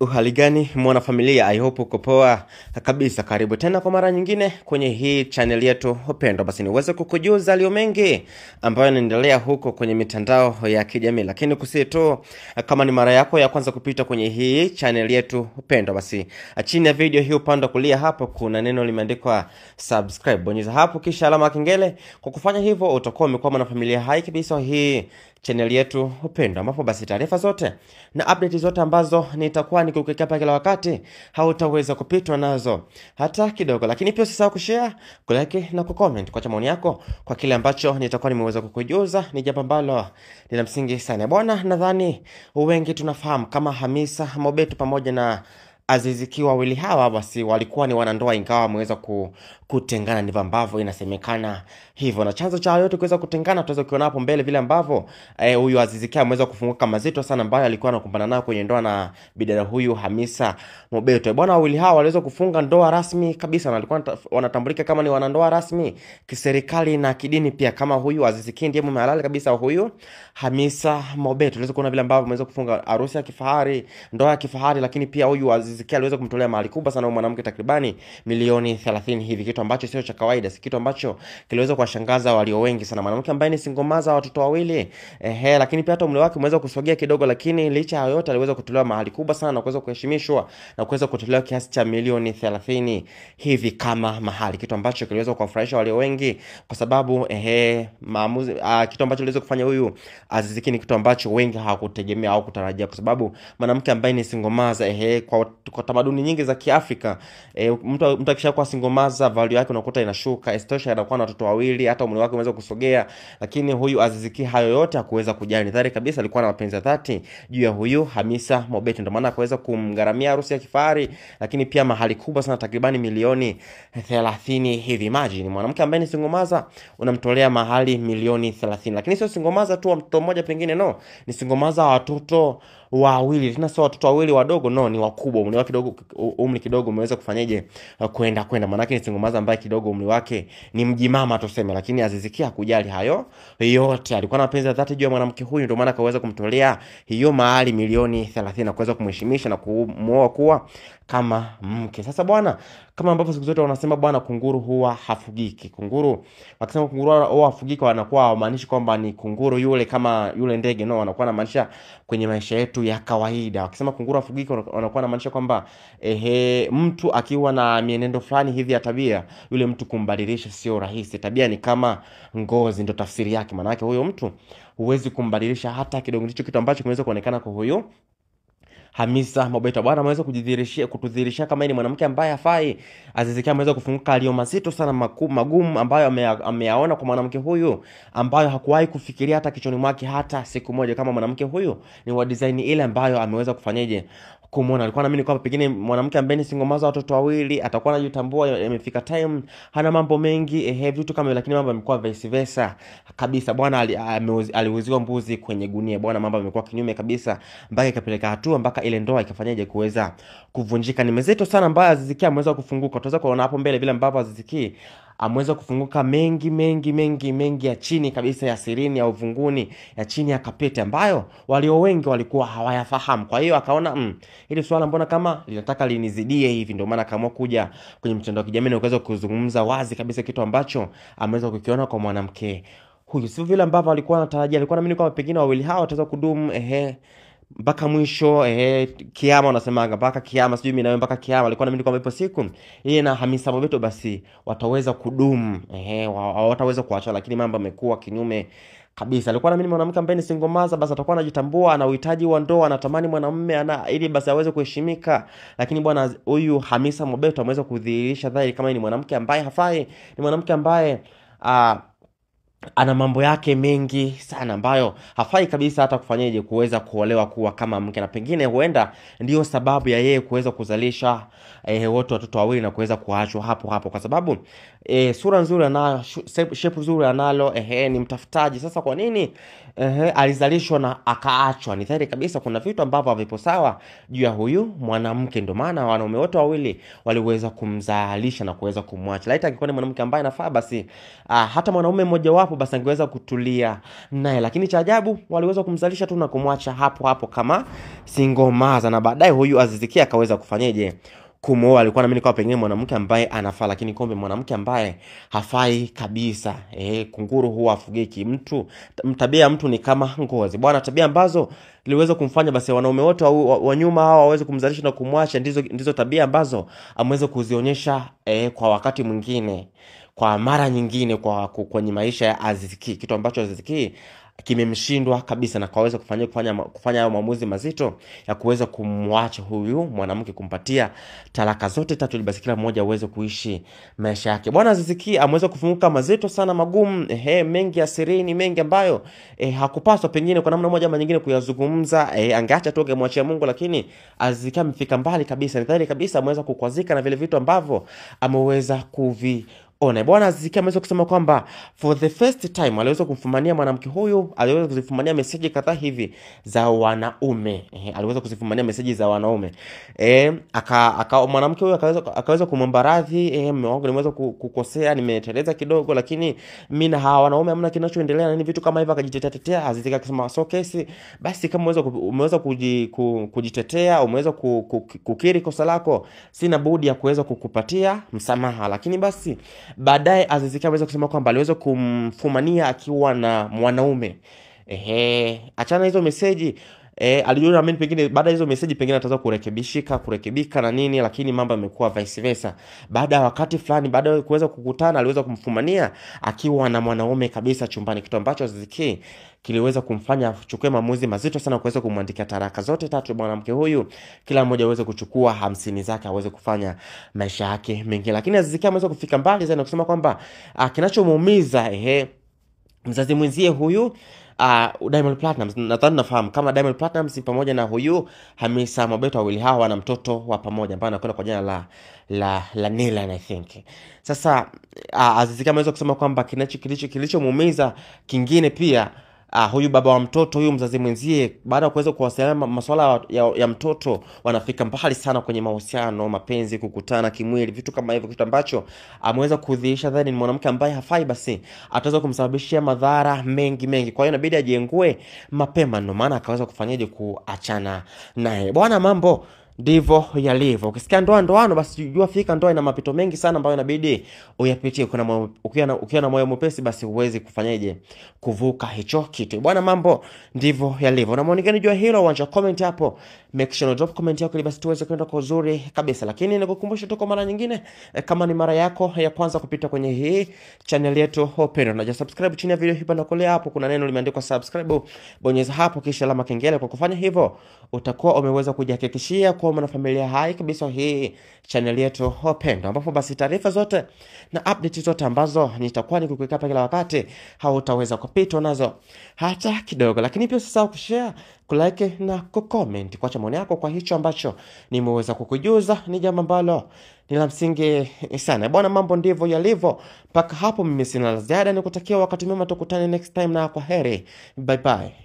Uhali gani mwanafamilia, I hope uko poa kabisa. Karibu tena kwa mara nyingine kwenye hii channel yetu upendo. Basi niweze kukujuza yaliyo mengi ambayo yanaendelea huko kwenye mitandao ya kijamii. Lakini kusi tu kama ni mara yako ya kwanza kupita kwenye hii channel yetu upendo, basi chini ya video hii upande kulia hapo kuna neno limeandikwa subscribe. Bonyeza hapo kisha alama ya kengele. Kwa kufanya hivyo utakuwa umekuwa mwanafamilia hai kabisa hii channel yetu upendo, ambapo basi taarifa zote na update zote ambazo nitakuwa nikuwekea hapa kila wakati hautaweza kupitwa nazo hata kidogo. Lakini pia usisahau kushare, kulike na kucomment kwa maoni yako kwa kile ambacho nitakuwa nimeweza kukujuza. Ni jambo ambalo ni la msingi sana bwana. Nadhani wengi tunafahamu kama Hamisa Mobeto pamoja na Aziz Ki, wawili hawa basi walikuwa ni wanandoa, ingawa wameweza kutengana, ndivyo ambavyo inasemekana hivyo. Na chanzo cha yote kuweza kutengana tutaweza kuona hapo mbele vile ambavyo huyu Aziz Ki ameweza kufunguka mazito sana ambayo alikuwa anakumbana nayo kwenye ndoa na bidada huyu Hamisa Mobeto. Bwana, wawili hawa waliweza kufunga ndoa rasmi kabisa na walikuwa wanatambulika kama ni wanandoa rasmi kiserikali na kidini pia, kama huyu Aziz Ki ndiye mume halali kabisa huyu Hamisa Mobeto. Tuliweza kuona vile ambavyo ameweza kufunga harusi ya kifahari, ndoa ya kifahari, lakini pia huyu Aziz Ki aliweza kumtolea mali kubwa sana mwanamke takribani milioni 30 hivi, kitu ambacho sio cha kawaida, si kitu ambacho kiliweza kuwashangaza walio wengi sana. Mwanamke ambaye ni single mother, watoto wawili, lakini pia hata umri wake umeweza kusogea kidogo, lakini licha ya yote aliweza kutolewa mahali kubwa sana na kuweza kuheshimishwa na kuweza kutolewa kiasi cha milioni 30 hivi kama mahali, kitu ambacho kiliweza kuwafurahisha walio wengi kwa sababu maamuzi kitu ambacho aliweza kufanya huyu Aziz Ki ni kitu ambacho wengi hawakutegemea au kutarajia, kwa sababu mwanamke ambaye ni single mother, kwa tamaduni nyingi za Kiafrika, mtu akishakuwa single mother value yake unakuta inashuka. Isitoshe anakuwa na watoto wawili, hata umri wake umeweza kusogea, lakini huyu Aziz Ki hayo yote hakuweza kujali. Dhahiri kabisa alikuwa na mapenzi ya dhati juu ya huyu Hamisa Mobeto, ndio maana akaweza kumgharamia harusi ya kifahari, lakini pia mahali kubwa sana takribani milioni 30 hivi. Imagine mwanamke ambaye ni single mother unamtolea mahali milioni 30, lakini sio single mother tu wa mtoto mmoja pengine, no, ni single mother wa watoto wawili, tena sio watoto wawili wadogo, no, ni wakubwa, umri wake kidogo, umri kidogo umeweza kufanyaje kwenda, maana yake ni single mother ambaye kidogo umri wake ni mjimama tuseme. Lakini Aziz Ki hakujali hayo yote, alikuwa na mapenzi ya dhati juu ya mwanamke huyu, ndio maana akaweza kumtolea hiyo mahali milioni 30 na kuweza kumheshimisha na kumuoa kuwa kama mke. Sasa bwana, kama ambavyo siku zote wanasema bwana, kunguru huwa hafugiki. Kunguru wakisema kunguru huwa hafugiki, wanakuwa hawamaanishi kwamba ni kunguru yule kama yule ndege, no, wanakuwa wanamaanisha kwenye maisha yetu ya kawaida. Wakisema kunguru hafugiki, wanakuwa wanamaanisha kwamba mtu akiwa na mienendo fulani hivi ya tabia, yule mtu kumbadilisha sio rahisi. Tabia ni kama ngozi, ndio tafsiri yake. Maana yake huyo mtu huwezi kumbadilisha hata kidogo. Ndicho kitu ambacho kimeweza kuonekana kwa huyu Hamisa Mobeto. Bwana ameweza kutudhihirisha kama ni mwanamke ambaye hafai. Aziz Ki ameweza kufunguka alio mazito sana magumu ambayo ameyaona kwa mwanamke huyu, ambayo hakuwahi kufikiria hata kichwani mwake hata siku moja kama mwanamke huyu ni wa design ile ambayo ameweza kufanyaje kumuona. Alikuwa anaamini kwamba pengine mwanamke ambaye ni single mother watoto wawili atakuwa anajitambua, imefika time hana mambo mengi, vitu kama, lakini mambo yamekuwa vice versa kabisa. Bwana aliuziwa mbuzi kwenye gunia bwana, mambo yamekuwa kinyume kabisa mpaka ikapeleka hatua mpaka ile ndoa ikafanyaje kuweza kuvunjika. Ni mezito sana ambayo Aziz Ki ameweza kufunguka. Tutaweza kuona hapo mbele vile ambavyo Aziz Ki ameweza kufunguka mengi mengi mengi mengi ya chini kabisa, ya sirini, ya uvunguni, ya chini ya kapeti ambayo walio wengi walikuwa hawayafahamu. Kwa hiyo akaona hili swala mbona kama linataka linizidie hivi, ndio maana akaamua kuja kwenye mtandao wa kijamii na kuweza kuzungumza wazi kabisa kitu ambacho ameweza kukiona kwa mwanamke huyu. Sio vile ambavyo alikuwa anatarajia. Alikuwa anaamini kwamba pengine wawili hawa wataweza kudumu mpaka mwisho, kiama wanasemanga mpaka kiama, sijui mimi nawe mpaka kiama. Alikuwa anaamini kwamba ipo siku yeye na Hamisa Mobeto basi wataweza kudumu, hawataweza kuacha, lakini mambo yamekuwa kinyume kabisa. Alikuwa anaamini mwanamke ambaye ni single mother basi atakuwa anajitambua, ana uhitaji wa ndoa, anatamani mwanamume ili basi aweze kuheshimika, lakini bwana huyu Hamisa Mobeto ameweza kudhihirisha dhahiri kama ni mwanamke ambaye hafai, ni mwanamke ambaye ana mambo yake mengi sana ambayo hafai kabisa hata kufanyaje kuweza kuolewa kuwa kama mke, na pengine huenda ndiyo sababu ya yeye kuweza kuzalisha wote watoto wawili na kuweza kuachwa hapo hapo, kwa sababu sura nzuri anayo, shape nzuri analo, ni mtafutaji. Sasa kwa nini alizalishwa na akaachwa? Ni dhahiri kabisa kuna vitu ambavyo havipo sawa juu ya huyu mwanamke, ndio maana wanaume wote wawili waliweza kumzalisha na kuweza kumwacha. Laiti angekuwa ni mwanamke ambaye anafaa, basi hata mwanaume mmoja wapo ambapo basi angeweza kutulia naye. Lakini cha ajabu waliweza kumzalisha tu na kumwacha hapo hapo kama single mother, na baadaye huyu Aziz Ki akaweza kufanyeje kumuoa. Alikuwa anaamini kwa pengine mwanamke ambaye anafaa, lakini kumbe mwanamke ambaye hafai kabisa. Kunguru huwa afugiki. Mtu tabia mtu ni kama ngozi bwana. Tabia ambazo iliweza kumfanya basi wanaume wote wa nyuma hao waweze kumzalisha na kumwacha ndizo tabia ambazo ameweza kuzionyesha kwa wakati mwingine, kwa mara nyingine, kwa kwenye maisha ya Aziz Ki, kitu ambacho Aziz Ki kimemshindwa kabisa, na kaweza kufanya hayo maamuzi mazito ya kuweza kumwacha huyu mwanamke, kumpatia talaka zote tatu ili basi kila mmoja aweze kuishi maisha yake. Bwana Aziz Ki ameweza kufunguka mazito sana magumu, mengi ya sirini, mengi ambayo hakupaswa pengine kwa namna moja ama nyingine kuyazungumza. Angeacha tu angemwachia Mungu, lakini Aziz Ki amefika mbali kabisa, ni dhahiri kabisa ameweza kukwazika na vile vitu ambavyo ameweza kuvi ona. Bwana Aziz Ki ameweza kusema kwamba for the first time aliweza kumfumania mwanamke huyu, aliweza kuzifumania meseji kadhaa hivi za wanaume. Aliweza kuzifumania meseji za wanaume. Mwanamke huyu akaweza kumwomba radhi, mume wangu nimeweza kukosea, nimeteleza kidogo, lakini mimi na hawa wanaume hamna kinachoendelea na vitu kama hivyo. Akajitetea tetea. Aziz Ki akasema so kesi basi, kama umeweza kujitetea, umeweza kukiri kosa lako, sina budi ya kuweza kukupatia msamaha. Lakini basi baadaye Aziz Ki ameweza kusema kwamba aliweza kumfumania akiwa na mwanaume. Achana hizo meseji. Alijua mimi pengine baada hizo meseji pengine ataweza kurekebika na nini, lakini mambo yamekuwa vice versa. Baada ya wakati fulani, baada ya kuweza kukutana, aliweza kumfumania akiwa na mwanaume kabisa chumbani, kitu ambacho Aziz Ki kiliweza kumfanya achukue maamuzi mazito sana kuweza kumwandikia taraka zote tatu mwanamke huyu, kila mmoja aweze kuchukua 50 zake aweze kufanya maisha yake mengine. Lakini Aziz Ki ameweza kufika mbali zaidi na kusema kwamba kinachomuumiza mzazi mwenzie huyu Diamond Platnumz, nadhani nafahamu kama Diamond Platnumz pamoja na huyu Hamisa Mobeto, wawili hawa wana mtoto wa pamoja ambaye anakwenda kwa jina la Nilan, I think. Sasa Aziz Ki ameweza kusema kwamba kilichomuumiza kingine pia, huyu baba wa mtoto, huyu mzazi mwenzie, baada ya kuweza kuwasiliana masuala ya mtoto, wanafika mbali sana kwenye mahusiano, mapenzi, kukutana kimwili, vitu kama hivyo, kitu ambacho ameweza kudhihirisha dhani ni mwanamke ambaye hafai, basi ataweza kumsababishia madhara mengi mengi. Kwa hiyo inabidi ajiengue mapema, ndio maana akaweza kufanyaje kuachana naye. Bwana, mambo ndivyo yalivyo. Ukisikia ndoa ndoano, basi jua fika ndoa ina mapito mengi sana ambayo inabidi uyapitie. Ukiwa na moyo mwepesi, basi huwezi kufanyaje kuvuka hicho kitu. Bwana, mambo ndivyo yalivyo. Na maoni gani jua hilo? Uacha comment hapo. Make sure drop comment yako ili basi tuweze kwenda kwa uzuri kabisa. Lakini nikukumbusha tu kwa mara nyingine, kama ni mara yako ya kwanza kupita kwenye hii channel yetu Upendo, na subscribe chini ya video hii pande kulia hapo kuna neno limeandikwa subscribe, bonyeza hapo kisha alama kengele. Kwa kufanya hivyo utakuwa umeweza kujihakikishia kuwa mwanafamilia hai kabisa hii channel yetu Upendo, ambapo basi taarifa zote na update zote ambazo nitakuwa nikikuweka hapa kila wakati hautaweza kupitwa nazo hata kidogo. Lakini pia usisahau kushare, kulike na kucomment, kuacha maoni yako kwa hicho ambacho nimeweza kukujuza. Ni jambo ambalo ni la msingi sana. Bwana, mambo ndivyo yalivyo. Mpaka hapo mimi sina la ziada, nikutakia wakati mwema, tukutane next time na kwa heri. Bye bye.